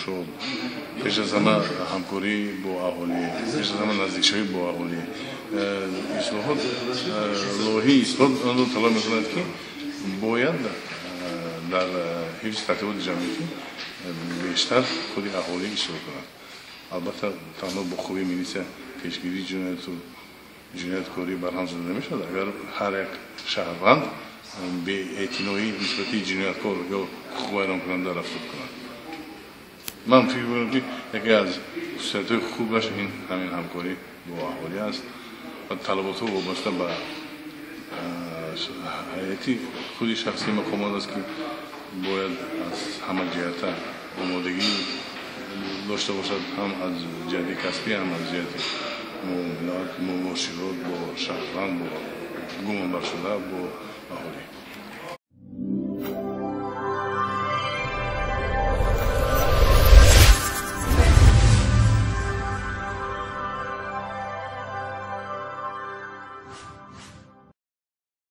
Дилкушод, пеш аз ҳама ҳамкорӣ бо аҳолӣ, пеш аз ҳама наздикшавӣ бо аҳолӣ. Ислоҳот, лоиҳаи ислоҳот онро талаб мекунад, ки бояд дар ҳифзи тартиботи ҷамъиятӣ бештар худи аҳолӣ иштирок кунад. Албатта, танҳо бо қувваи милиса пешгирии ҷинояту ҷинояткорӣ барҳам зада намешавад. Агар ҳар як шаҳрванд беэътиноӣ нисбати ҷинояткор ё ҳуқуқвайронкунанда рафтор кунад. Ман фикр мекунам, ки яке аз хусусиятҳои хубаш ин ҳамин ҳамкорӣ бо аҳолӣ аст ва талаботҳо вобаста ба ҳайати худи шахсии мақомот аст, ки бояд аз ҳама ҷиҳата омодагӣ дошта бошад, ҳам аз ҷиҳати касбӣ, ҳам аз ҷиҳати муомилат, муоширот бо шаҳрванд, бо гумонбаршуда, бо аҳолӣ.